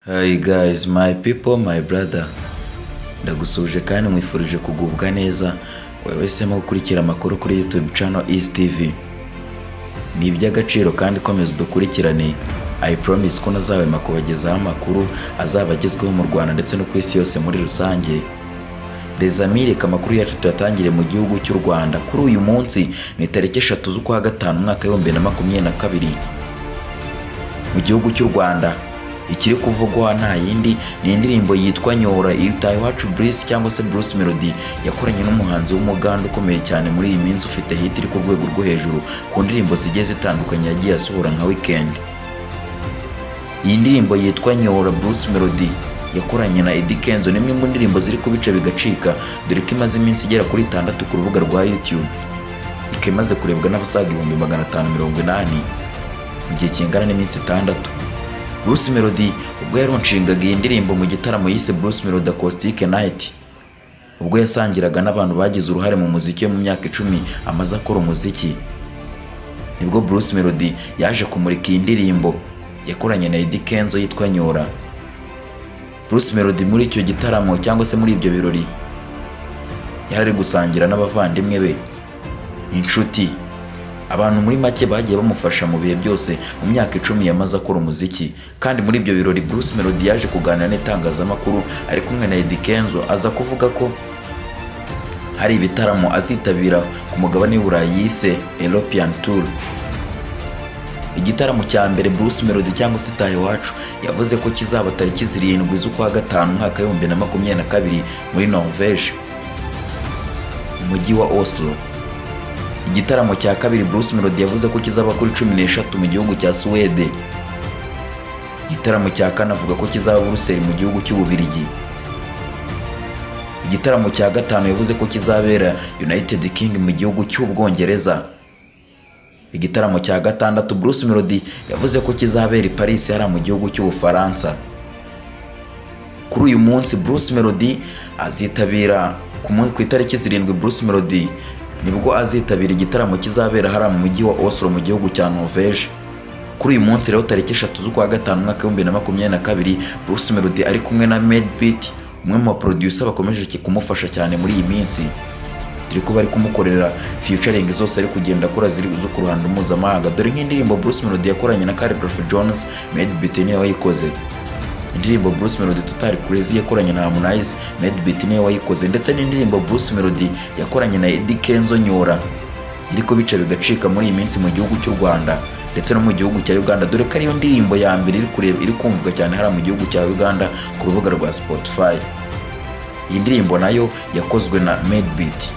Hi guys, my people, my brother. Ndagusuhuje kandi nkwifurije kugubwa neza, wowe wahisemo gukurikira amakuru kuri YouTube channel East TV. Ni iby'agaciro kandi komeza udukurikirane. I promise ko ntazahwema kubagezaho amakuru azaba agezweho mu Rwanda ndetse no ku isi yose muri rusange. Les amis, reka amakuru yacu tuyatangire mu gihugu cy'u Rwanda. Kuri uyu munsi ni tariki 3 z'ukwa gatanu, umwaka wa 2022. Mu gihugu cy'u Rwanda ikiri kuvugwa nta yindi ni indirimbo yitwa Nyora Itahiwacu Bruce cyangwa se Bruce Melody yakoranye n'umuhanzi w'umuganda ukomeye cyane muri iyi minsi, ufite hit iri ku rwego rwo hejuru ku ndirimbo zigiye zitandukanye yagiye asohora nka Weekend. Iyi ndirimbo yitwa Nyora Bruce Melody yakoranye na Eddy Kenzo ni imwe mu ndirimbo ziri kubica bigacika, dore ko imaze iminsi igera kuri 6 ku rubuga rwa YouTube, ikaba imaze kurebwa n'abasaga 580,000 mu gihe kingana n'iminsi 6. Bruce Melody ubwo yaronshingaga iyi ndirimbo mu gitaramo yise Bruce Melody Acoustic Night, ubwo yasangiraga n'abantu bagize uruhare mu muziki we mu myaka 10 amaze akora umuziki, nibwo Bruce Melody yaje kumurika iyi ndirimbo yakoranye na Eddy Kenzo yitwa Nyora. Bruce Melody muri icyo gitaramo cyangwa se muri ibyo birori yari ari gusangira n'abavandimwe be, inshuti, abantu muri make bagiye bamufasha mu bihe byose mu myaka 10 yamaze akora umuziki. Kandi muri ibyo birori Bruce Melody yaje kuganira n'itangazamakuru ari kumwe na Eddy Kenzo, aza kuvuga ko hari ibitaramo azitabira ku mugabane w'i Burayi yise European Tour. Igitaramo cya mbere Bruce Melody cyangwa se Itahiwacu yavuze ko kizaba tariki 7 z'ukwa gatanu, umwaka wa 2022, muri Norvège, mu mujyi wa Oslo. Igitaramo cya kabiri Bruce Melody yavuze ko kizaba kuri 13 mu gihugu cya Suwede. Igitaramo cya kane avuga ko kizaba Buruseli mu gihugu cy'Ububirigi. Igitaramo cya gatanu yavuze ko kizabera United King mu gihugu cy'Ubwongereza. Igitaramo cya gatandatu Bruce Melody yavuze ko kizabera i Paris hariya mu gihugu cy'Ubufaransa. Kuri uyu munsi Bruce Melody azitabira ku itariki 7, Bruce Melody nibwo azitabira igitaramo kizabera hariya mu mujyi wa Oslo mu gihugu cya Norvège. Kuri uyu munsi rero, tariki 3 z'ukwa gatanu, umwaka wa 2022, Bruce Melody ari kumwe na Madebeat, umwe mu baproducer bakomeje kumufasha cyane muri iyi minsi, dore ko bari kumukorera featuring zose ari kugenda akora ziri zo ku ruhando mpuzamahanga. Dore nk'indirimbo Bruce Melody yakoranye na Khaligraph Jones, Madebeat niwe wayikoze. Indirimbo Bruce Melody Total Crazy yakoranye na Harmonize, Madebeat niwe wayikoze, ndetse n'indirimbo Bruce Melody yakoranye na Eddy Kenzo Nyora iri kubica bigacika muri iyi minsi mu gihugu cy'u Rwanda ndetse no mu gihugu cya Uganda, dore ko ariyo ndirimbo ya mbere iri kureba, iri kumvwa cyane hariya mu gihugu cya Uganda ku rubuga rwa Spotify. Iyi ndirimbo nayo yakozwe na Madebeat.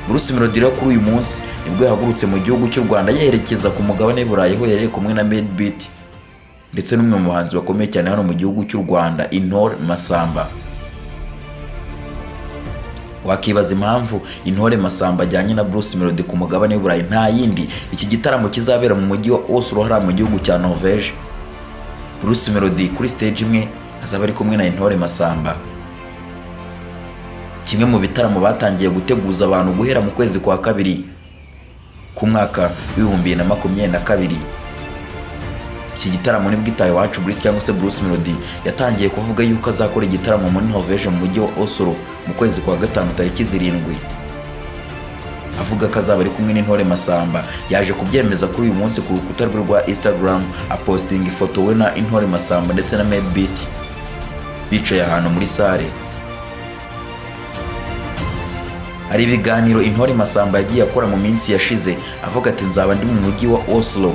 Bruce Melody rero kuri uyu munsi nibwo yahagurutse mu gihugu cy'u Rwanda yerekeza ku mugabane w'i Burayi, aho yari kumwe na Madebeat ndetse n'umwe mu bahanzi bakomeye cyane hano mu gihugu cy'u Rwanda, Intore Masamba. Wakibaza impamvu Intore Masamba ajyanye na Bruce Melody ku mugabane w'i Burayi. Nta yindi, iki gitaramo kizabera mu mujyi wa Oslo hariya mu gihugu cya Norvège. Bruce Melody kuri stage imwe azaba ari kumwe na Intore Masamba, kimwe mu bitaramo batangiye guteguza abantu guhera mu kwezi kwa kabiri k'umwaka wa 2022. Iki gitaramo nibwo Itahiwacu Bruce cyangwa se Bruce Melody yatangiye kuvuga yuko azakora igitaramo muri Norvège mu mujyi wa Oslo mu kwezi kwa gatanu tariki 7, avuga ko azaba ari kumwe n'Intore Masamba. Yaje kubyemeza kuri uyu munsi ku rukuta rwe rwa Instagram, apostinga ifoto we na Intore Masamba ndetse na Madebeat bicaye ahantu muri salle. Hari ibiganiro Intore Masamba yagiye akora mu minsi yashize avuga ati: "Nzaba ndi mu mujyi wa Oslo,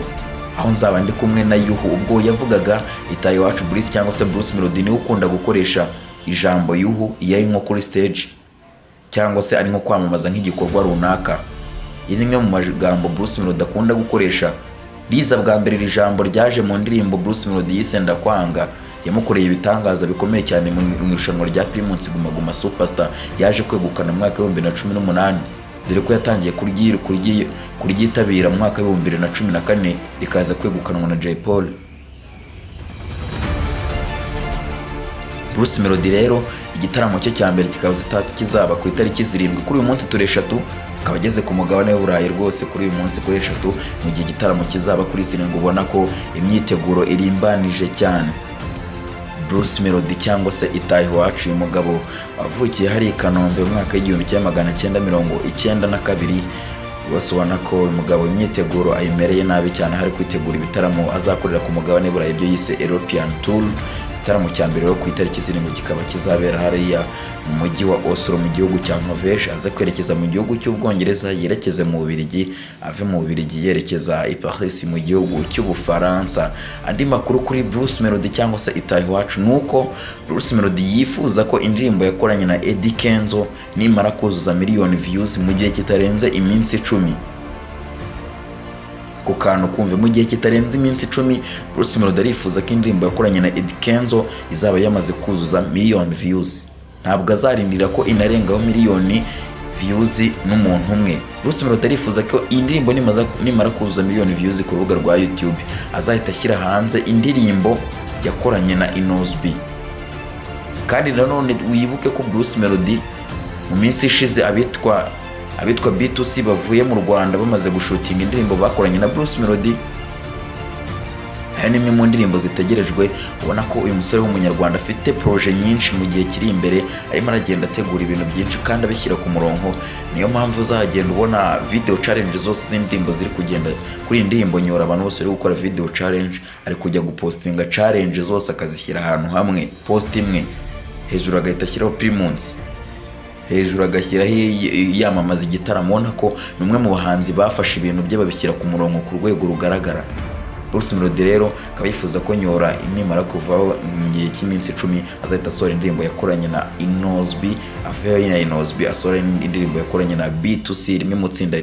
aho nzaba ndi kumwe na Yuhu." Ubwo yavugaga Itahiwacu Bruce cyangwa se Bruce Melody, niwe ukunda gukoresha ijambo Yuhu iyo ari nko kuri stage cyangwa se ari nko kwamamaza nk'igikorwa runaka. Iri ni rimwe mu magambo Bruce Melody akunda gukoresha. Riza bwa mbere, iri jambo ryaje mu ndirimbo Bruce Melody yise Ndakwanga, yamukoreye ibitangaza bikomeye cyane mu irushanwa rya Primus Guma Guma Superstar yaje kwegukana mu mwaka wa 2018, dore ko yatangiye kuryitabira mu mwaka wa 2014, rikaza kwegukanwa na Jay Polly. Bruce Melody rero igitaramo cye cya mbere kikaba kizaba ku itariki 7. Kuri uyu munsi turi 3, akaba ageze ku mugabane w'Uburayi rwose kuri uyu munsi kuri 3, mu gihe igitaramo kizaba kuri 7. Ubona ko imyiteguro irimbanije cyane. Bruce Melody cyangwa se Itahiwacu. Uyu mugabo wavukiye hari i Kanombe mu mwaka w'1992 rwose, ubona ko uyu mugabo imyiteguro ayimereye nabi cyane, hari kwitegura ibitaramo azakorera ku mugabane Burayi, ibyo yise European Tour. Igitaramo cya mbere rero ku itariki 7 kikaba kizabera hariya mu mujyi wa Oslo mu gihugu cya Norvège, aze kwerekeza mu gihugu cy'Ubwongereza, yerekeze mu Bubiligi, ave mu Bubiligi yerekeza i Paris mu gihugu cy'Ubufaransa. Andi makuru kuri Bruce Melody cyangwa se Itahiwacu ni uko Bruce Melody yifuza ko indirimbo yakoranye na Eddy Kenzo nimara kuzuza miliyoni views mu gihe kitarenze iminsi 10, ku kantu kumve, mu gihe kitarenze iminsi 10, Bruce Melody arifuza ko indirimbo yakoranye na Eddy Kenzo izaba yamaze kuzuza miliyoni views. Ntabwo azarindira ko inarengaho miliyoni views n'umuntu umwe. Bruce Melody arifuza ko iyi ndirimbo nimara kuzuza miliyoni views ku rubuga rwa YouTube, azahita ashyira hanze indirimbo yakoranye na Innoss'B. Kandi nanone wibuke ko Bruce Melody mu minsi ishize abitwa B2C bavuye mu Rwanda bamaze gushutinga indirimbo bakoranye na Bruce Melody. Aya ni imwe mu ndirimbo zitegerejwe. Ubona ko uyu musore w'Umunyarwanda afite projet nyinshi mu gihe kiri imbere, arimo aragenda ategura ibintu byinshi kandi abishyira ku murongo. Niyo mpamvu uzagenda ubona video challenge zose z'indirimbo ziri kugenda kuri iyi ndirimbo Nyora. Abantu bose bari gukora video challenge, ari kujya gupostinga challenge zose akazishyira ahantu hamwe, post imwe hejuru agahita ashyiraho Primus, hejuru agashyiraho yamamaza igitaramo. Ubona ko ni umwe mu bahanzi bafashe ibintu bye babishyira ku murongo ku rwego rugaragara. Bruce Melody rero akaba yifuza ko Nyora nimara kuvaho mu gihe cy'iminsi 10, azahita asohora indirimbo yakoranye na Innoss'B, aveho na Innoss'B asohora indirimbo yakoranye na B2C, rimwe mu tsinda,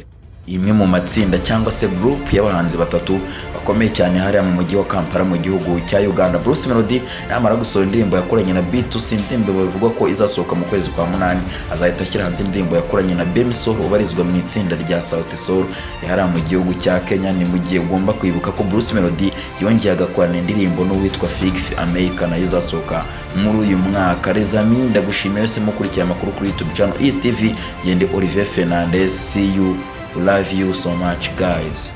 imwe mu matsinda cyangwa se group y'abahanzi batatu bakomeye cyane hariya mu mujyi wa Kampala mu gihugu cya Uganda. Bruce Melody namara gusohora indirimbo yakoranye na B2C, indirimbo bivugwa ko izasohoka mu kwezi kwa munani, azahita ashyira hanze indirimbo yakoranye na Benny Sol ubarizwa mu itsinda rya Sauti Sol hariya mu gihugu cya Kenya. Ni mu gihe ugomba kwibuka ko Bruce Melody yongeye agakorana indirimbo n'uwitwa Fig America, nayo izasohoka muri uyu mwaka. Les amis, ndagushimiye wese mukurikiye amakuru kuri YouTube channel East TV. Gende Olivier Fernandez, see you, love you so much, guys.